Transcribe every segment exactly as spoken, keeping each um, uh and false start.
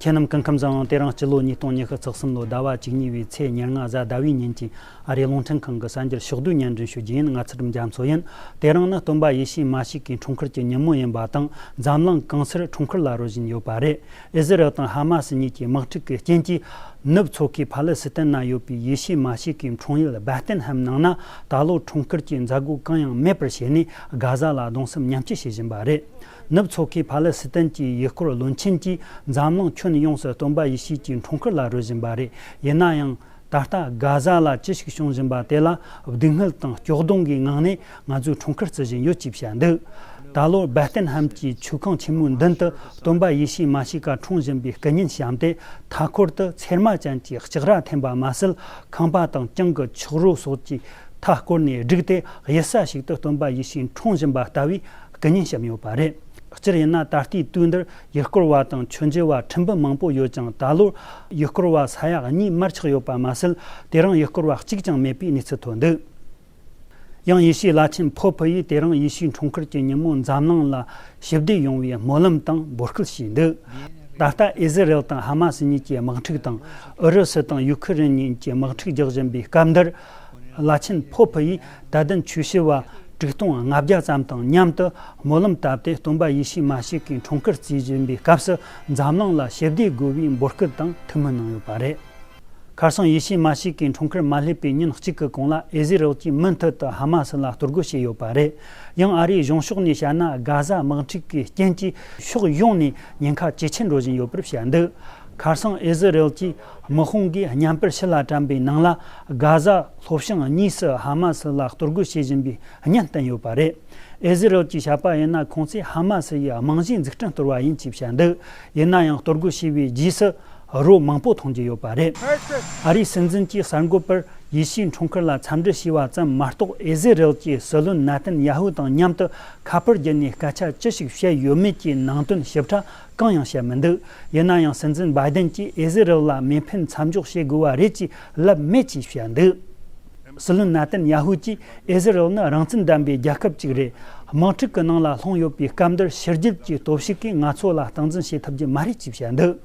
ཁྱེད་རྣམས་སྐུ་ཁམས་བཟང་། དེ་རིང་སྤྱི་ལོ་ཉིས་སྟོང་ཉི་ཤུ་རྩ་གསུམ་ལོ་ཟླ་བ་བཅུ་གཉིས་པའི་ཚེས་ཉེར་ལྔ་གཟའ་ཟླ་བའི་ཉིན་གྱི་ཨ་རིའི་རླུང་འཕྲིན་ཁང་གི་གསར་འགྱུར་ཕྱོགས་བསྡུས་སྙན་སྒྲོན་ཞུ་རྒྱུ་ཡིན། ང་ཚུལ་ཁྲིམས་རྒྱ་མཚོ་ཡིན། དེ་རིང་ནི་སྟོན་པ་ཡེ་ཤུའི་མ་ཤི་ཀའི་འཁྲུངས་སྐར་གྱི་ཉིན་མོ་ཡིན་པ་དང་། འཛམ་གླིང་གང་སར་འཁྲུངས་སྐར་ལ་རོལ་བཞིན་ཡོད་པ་རེད། ཨི་ཟི་རལ་དང་ཧ་མ་སི་གཉིས་ཀྱི་དམག་འཁྲུག་གི་རྐྱེན་གྱིས། ནུབ་མཚོ་ཁའི་ཕ་ལེ་སི་ཐན་ན་ཡོད་པའི་ཡེ་ཤུའི་མ་ཤི་ཀའི་འཁྲུངས་ཡུལ་བད་ཏན་ཧམ་ནང་ན། ད་ལོ་འཁྲུངས་སྐར་གྱི་མཛད་སྒོ་གང་ཡང་མེད་པར་བྱས་ནས། གྷ་ཟ་ལ་གདུང་སེམས་མཉམ་སྐྱེད་བྱེད་བཞིན་པ་རེད། ནུབ་མཚོ་ཁའི་ཕ་ལེ་སི་ཐན་གྱི་ཡུལ་སྐོར་བློན་ཆེན་གྱིས་འཛམ་གླིང་ཁྱོན་ཡོངས་སུ་སྟོན་པ་ཡེ་ཤུ་གྱི་འཁྲུངས་སྐར་ལ་རོལ་བཞིན་པ་རེད། ཡིན་ན་ཡང་། ད་ལྟ་གྷ་ཟ་ལ་ཅི་ཞིག་བྱུང་བཞིན་པ་དེ་ལ། སྡུག་བསྔལ་དང་སྐྱོ་གདུང་གི་ངང་ནས་ང་ཚོས་འཁྲུངས་སྐར་བརྩི་བཞིན་ཡོད་ཅེས་བཤད་འདུག་ད་ལོར་བད་ཏན་ཧམ་གྱི་ཆོས་ཁང་ཆེན་མོའི་མདུན་དུ། སྟོན་པ་ཡེ་ཤུའི་མ་ཤི་ཀ་འཁྲུངས་བཞིན་པའི་སྐུ་བརྙན་བཤམས་ཏེ། མཐའ་འཁོར་དུ་ཚེར་མ་ཅན་གྱི་ལྕགས་ར་འཐེན་པ་མ་ཟད། ཁང་པ་དང་གྱང་གི་ཆག་རོ་སོགས་ཀྱིས་མཐའ་བསྐོར་ནས་བསྒྲིགས་ཏེ། གཡུལ་ས་ཞིག་ཏུ་སྟོན་པ་ཡེ་ཤུ་འཁྲུངས་བཞིན་པ་ལྟ་བུའི་སྐུ་བརྙན་བཤམས་ཡོད་པ་རེད། སྤྱིར་ཡིན་ན། ད་ལྟའི་དུས་འདིར་ཡུལ་སྐོར་བ་དང་མཆོད་མཇལ་བ་ཁྲི་འབུམ་མང་པོ་ཡོད་ཀྱང་། ད་ལོར་ཡུལ་སྐོར་བ་ས་ཡ་གཉིས་མར་ཆག་ཡོད་པ་མ་ཟད། དེ་རིང་ཡུལ་སྐོར་བ་གཅིག་ཀྱང་མེད་པའི་གནས་ཚུལ་ཐོན་འདུག་ཡང་ཡེ་ཤུའི་བླ་ཆེན་ཕོ་ཕུ་ཡིས། དེ་རིང་ཡེ་ཤུའི་འཁྲུངས་སྐར་གྱི་ཉིན་མོ་འཛམ་གླིང་ལ་ཞི་བདེ་ཡོང་བའི་སྨོན་ལམ་དང་འབོད་སྐུལ་བྱས་འདུག་ད་ལྟ་ཨི་ཟི་རལ་དང་ཧ་མ་སི་གཉིས་ཀྱི་དམག་འཁྲུག་དང་། ཨུ་རུ་སུ་དང་ཡུ་ཁུ་རེན་གཉིས་ཀྱི་དམག་འཁྲུག་རྒྱག་བཞིན་པའི་སྐབས་འདིར། བླ་ཆེན་ཕོ་ཕུ་ཡིས་དད་ལྡན་ཆོས་ཞུ་བ་དྲུག་སྟོང་ལྔ་བརྒྱ་ཙམ་དང་མཉམ་དུ་སྨོན་ལམ་བཏབ་སྟེ། སྟོན་པ་ཡེ་ཤུའི་མ་ཤི་ཀའི་འཁྲུངས་སྐར་བརྩི་བཞིན་པའི་སྐབས་སུ། འཛམ་གླིང་ལ་ཞི་བདེ་དགོས་པའི་འབོད་སྐུལ་དང་ཐུགས་སྨོན་གནང་ཡོད་པ་རེད། ཁ་སང་ཡེ་ཤུའི་མ་ཤི་ཀའི་འཁྲུངས་སྐར་མ་སླེབས་པའི་ཉིན་གཅིག་གི་གོང་ལ། ཨི་ཟི་རལ་གྱིས་མུ་མཐུད་དུ་ཧ་མ་སི་ལ་གཏོར་རྒོལ་བྱས་ཡོད་པ་རེད། ཡང་ཨ་རིའི་གཞུང་ཕྱོགས་ནས་བཤད་ན། གྷ་ཟ་དམག་འཁྲུག་གི་རྐྱེན་གྱིས་ཕྱོགས་ཡོངས་ནས་ཉེན་ཁ་ཇེ་ཆེར་འགྲོ་བཞིན་ཡོད་པར་བཤད་འདུག་ཁ་སང་ཨི་ཟི་རལ་གྱི་དམག་དཔུང་གིས་བརྙན་པར་ཕྱི་ལ་དྲན་པའི་ནང་ལ། གྷ་ཟ་ལྷོ་བྱང་གཉིས་སུ་ཧ་མ་སི་ལ་གཏོར་རྒོལ་བྱེད་བཞིན་པའི་བརྙན་བསྟན་ཡོད་པ་རེད། ཨི་ཟི་རལ་གྱིས་བཤད་པ་ཡིན་ན། ཁོང་ཚོས་ཧ་མ་སི་ཡི་རྨང་གཞིའི་འཛུགས་སྐྲུན་གཏོར་བ་ཡིན་ཅེས་བཤད་འདུག་ཡིན་ན་ཡང་། གཏོར་རྒོལ་བྱས་པའི་རྗེས་སུ་རོ་མང་པོ་འཐུང་རྒྱུ་ཡོད་པ་རེད། ཨ་རིའི་སྲིད་འཛིན་གྱིས་གསར་འགོད་པར། ཡེ་ཤུའི་འཁྲུངས་སྐར་ལ་འཚམས་འདྲི་ཞུས་པ་ཙམ་མ་གཏོགས། ཨི་ཟི་རལ་གྱི་སྲིད་བློན་ནཱ་ཏན་ཡ་ཧུ་དང་མཉམ་དུ་ཁ་པར་བརྒྱུད་ནས་སྐད་ཆ་ཅི་ཞིག་བཤད་ཡོད་མེད་ཀྱི་ནང་དོན་ཞིབ་ཕྲ་གང་ཡང་བཤད་མི་འདུག་ཡིན་ན་ཡང་། སྲིད་འཛིན་བྷའི་ཏན་གྱིས་ཨི་ཟི་རལ་ལ་མེ་འཕེན་མཚམས་འཇོག་བྱེད་དགོས་པ་རེད་ཅེས་ལབ་མེད་ཅེས་བཤད་འདུག་སྲིད་བློན་ནཱ་ཏན་ཡ་ཧུ་གྱིས། ཨི་ཟི་རལ་ནི་རང་བཙན་ལྡན་པའི་རྒྱལ་ཁབ་ཅིག་རེད། དམག་འཁྲུག་གི་ནང་ལ་ལྷུང་ཡོད་པའི་སྐབས་འདིར། ཕྱི་རྒྱལ་གྱི་སྟོབས་ཤུགས་ཀྱིས་ང་ཚོ་ལ་སྟངས་འཛིན་བྱེད་ཐུབ་རྒྱུ་མ་རེད་ཅེས་བཤད་འདུག་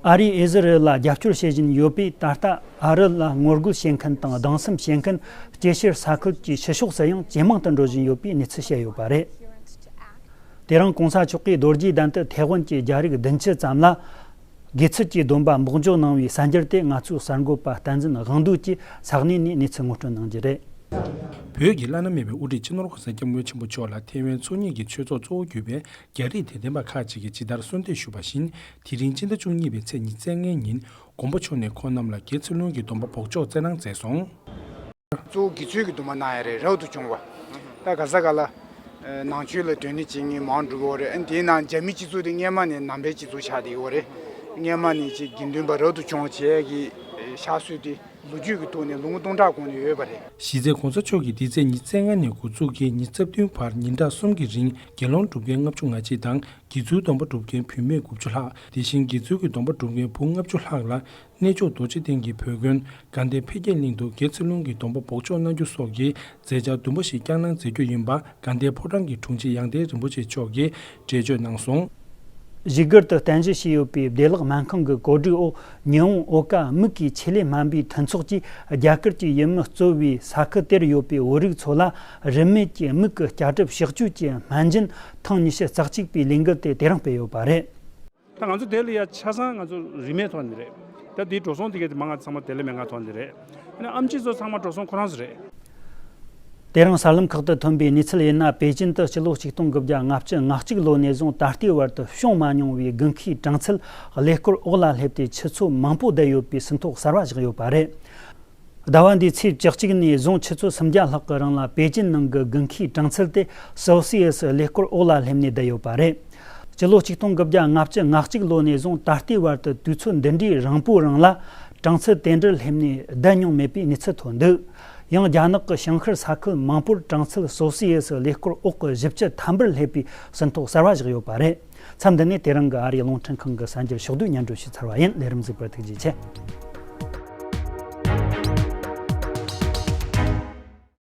ཨ་རིས་ཨི་ཟི་རལ་ལ་རྒྱབ་སྐྱོར་བྱེད་བཞིན་ཡོད་པས། ད་ལྟ་ཨ་རི་ལ་ངོ་རྒོལ་བྱེད་མཁན་དང་གདུང་སེམས་བྱེད་མཁན། དཀྱིལ་ཤར་ས་ཁུལ་གྱི་ཕྱི་ཕྱོགས་སུ་ཡང་ཇེ་མང་དུ་འགྲོ་བཞིན་ཡོད་པའི་གནས་ཚུལ་བཤད་ཡོད་པ་རེད། དེ་རིང་གོང་ས་མཆོག་གིས་རྡོ་རྗེ་གདན་དུ་ཐའེ་ཝན་གྱི་རྒྱ་རིགས་བདུན་ཅུ་ཙམ་ལ་དགེ་ཚུལ་གྱི་སྡོམ་པ་འབོགས་འཇོག་གནང་བའི་གསར་འགྱུར་དེ། ང་ཚོའི་གསར་འགོད་པ་བསྟན་འཛིན་དབང་འདུས་ཀྱིས་ས་གནས་ནས་གནས་ཚུལ་ངོ་སྤྲོད་གནང་རྒྱུ་རེད། བོད་ཀྱི་བླ་ན་མེད་པའི་དབུ་ཁྲིད་སྤྱི་ནོར་༧གོང་ས་༧སྐྱབས་མགོན་ཆེན་པོ་མཆོག་ལ་ཐའེ་ཝན་ཚོགས་གཉིས་ཀྱི་ཆོས་ཚོགས་གཙོ་བོ་གྱུར་པའི་རྒྱ་རིགས་དད་ལྡན་པ་ཁག་ཅིག་གིས་ཇི་ལྟར་གསོལ་འདེབས་ཞུས་པ་བཞིན། དེ་རིང་སྤྱི་ཟླ་བཅུ་གཉིས་པའི་ཚེས་ཉི་ཤུ་རྩ་ལྔའི་ཉིན། མགོན་པོ་མཆོག་ནས་ཁོང་རྣམས་ལ་དགེ་ཚུལ་སློང་གི་སྡོམ་པ་འབོགས་འཇོག་སྩལ་གནང་མཛད་སོང་། གཙོ་བོ་དགེ་ཚུལ་གྱི་སྡོམ་པ་གནང་ཡ་རེད། རབ་ཏུ་བྱུང་བ། ད་ག་ས་ག་ལ་ནང་ཆོས་ལ་དོན་གཉེར་བྱེད་མཁན་མང་འགྲོ་གི་ཡོད་རེད། ཨ་ནི་དེའི་ནང་རྒྱ་མི་སྤྱི་ཚོགས་དེ་སྔས་མ་ནས་ནང་པའི་སྤྱི་ཚོགས་ཆགས་བསྡད་ཡོད་རེད། སྔས་མ་ནས་ཅིག་དགེ་འདུན་པ་རབ་ཏུ་བྱུང་བ་བྱས་ཀྱི་ཕྱག་སྲོལ་དེ་ལོ་རྒྱུས་ཀྱི་ཐོག་ནས་ལོ་ངོ་སྟོང་ཕྲག་གོང་ནས་ཡོད་པ་རེད། གཞི་རྩའི་གོང་ས་མཆོག་གིས་འདི་ཚེས་ཉི་ཤུ་རྩ་ལྔ་ནས་འགོ་འཛུགས་ཀྱིས་ཉི་ཤུ་རྩ་བདུན་བར་ཉིན་གྲངས་གསུམ་གྱི་རིང་དགེ་སློང་སྒྲུབ་མཁན་ལྔ་བཅུ་ང་གཅིག་དང་། དགེ་ཚུལ་སྡོམ་པ་སྒྲུབ་མཁན་བུད་མེད་དགུ་བཅུ་ལྷག། དེ་བཞིན་དགེ་ཚུལ་གྱི་སྡོམ་པ་སྒྲུབ་མཁན་བུ་ལྔ་བཅུ་ལྷག་ལ། གནས་མཆོག་རྡོ་རྗེ་གདན་གྱི་བོད་དགོན་དགའ་ལྡན་འཕེལ་རྒྱས་གླིང་དུ་དགེ་ཚུལ་སློང་གི་སྡོམ་པ་འབོགས་འཇོག་གནང་རྒྱུ་སོགས་ཀྱི་མཛད་འཆར་བསྡུས་པ་ཞིག་བསྐྱངས་གནང་མཛད་རྒྱུ་ཡིན་པ། དགའ་ལྡན་ཕོ་བྲང་གི་དྲུང་ཆེ་ཡང་སྟེང་རིན་པོ་ཆེ་མཆོག་གིས་འགྲེལ་བརྗོད་གནང་སོང་། བཞུགས་སྒར་དུ་རྟེན་གཞི་བྱས་ཡོད་པའི་བདེ་བླག་སྨན་ཁང་གི་གོ་སྒྲིག་འོག་ཉི་འོང་ཨོ་ཀ་མིག་གི་ཆེད་ལས་སྨན་པའི་མཐུན་ཚོགས་ཀྱིས། རྒྱ་གར་གྱི་ཡུལ་མི་གཙོས་པའི་ས་ཁུལ་དེར་ཡོད་པའི་བོད་རིགས་ཚོ་ལ། རིན་མེད་ཀྱི་མིག་གི་སྐྱ་གྲབས་གཤག་བཅོས་ཀྱི་སྨན་སྦྱིན་ཐེངས་ཉི་ཤུ་རྩ་གཅིག་པའི་ལས་འགུལ་དེ་དེ་རིང་སྤེལ་ཡོད་པ་རེད། ད་ང་ཚོ་དེ་ལ་ཡ་ཆ་ཚང་ང་ཚོ་རིན་མེད་ཐོག་ནས་རེད། ད་དེའི་འགྲོ་སོང་དེ་གས་དེ་མང་ང་ཚང་མ་དེ་ལས་མེད་ང་ཐོག་ནས་རེད། ཨ་ནི་ཨེམ་ཆི་ཚོ་ཚང་མ་འགྲོ་སོང་ཁོ་རང་ཚོ་རེད། དེ་རིང་གསར་ལམ་ཁག་ཏུ་ཐོན་པའི་གནས་ཚུལ་ཡིན་ན། པེ་ཅིན་དུ་སྤྱི་ལོ་ཆིག་སྟོང་དགུ་བརྒྱ་ལྔ་བཅུ་ང་གཅིག་ལོ་ནས་བཟུང་ད་ལྟའི་བར་དུ་བྱུང་མ་མྱོང་བའི་དགུན་ཁའི་གྲངས་ཚད་ཀླད་ཀོར་འོག་ལ་སླེབས་ཏེ། ཆུ་ཚོད་མང་པོ་བསྡད་ཡོད་པའི་ཟིན་ཐོ་གསར་བ་བཞག་ཡོད་པ་རེད། ཟླ་བ་འདིའི་ཚེས་བཅུ་གཅིག་ནས་བཟུང་ཆུ་ཚོད་སུམ་བརྒྱ་ལྷག་གི་རིང་ལ་པེ་ཅིན་ནང་གི་དགུན་ཁའི་གྲངས་ཚད་དེ་སེལ་སི་ཡས་ཀླད་ཀོར་འོག་ལ་སླེབས་ནས་བསྡད་ཡོད་པ་རེད། སྤྱི་ལོ་ཆིག་སྟོང་དགུ་བརྒྱ་ལྔ་བཅུ་ང་གཅིག་ལོ་ནས་བཟུང་ད་ལྟའི་བར་དུ་དུས་ཚོད་འདི་འདྲའི་རིང་པོའི་རིང་ལ་གྲངས་ཚད་དེ་འདྲར་སླེབས་ནས་བསྡད་མྱོང་མེད་པའི་གནས་ཚུལ་ཐོན་འདུག་ཡང་རྒྱ་ནག་གི་བྱང་ཤར་ས་ཁུལ་མང་པོར་གྲངས་ཚད་སེལ་སི་ཡས་ཀླད་ཀོར་འོག་གི་བཞི་བཅུ་ཐམ་པར་སླེབས་པའི་ཟིན་ཐོ་གསར་བ་བཞག་ཡོད་པ་རེད། མཚམས་འདི་ནས་དེ་རིང་གི་ཨ་རིའི་རླུང་འཕྲིན་ཁང་གི་གསར་འགྱུར་ཕྱོགས་བསྡུས་སྙན་སྒྲོན་ཞུས་ཚར་བ་ཡིན། ལས་རིམ་གཟིགས་པར་ཐུགས་རྗེ་ཆེ།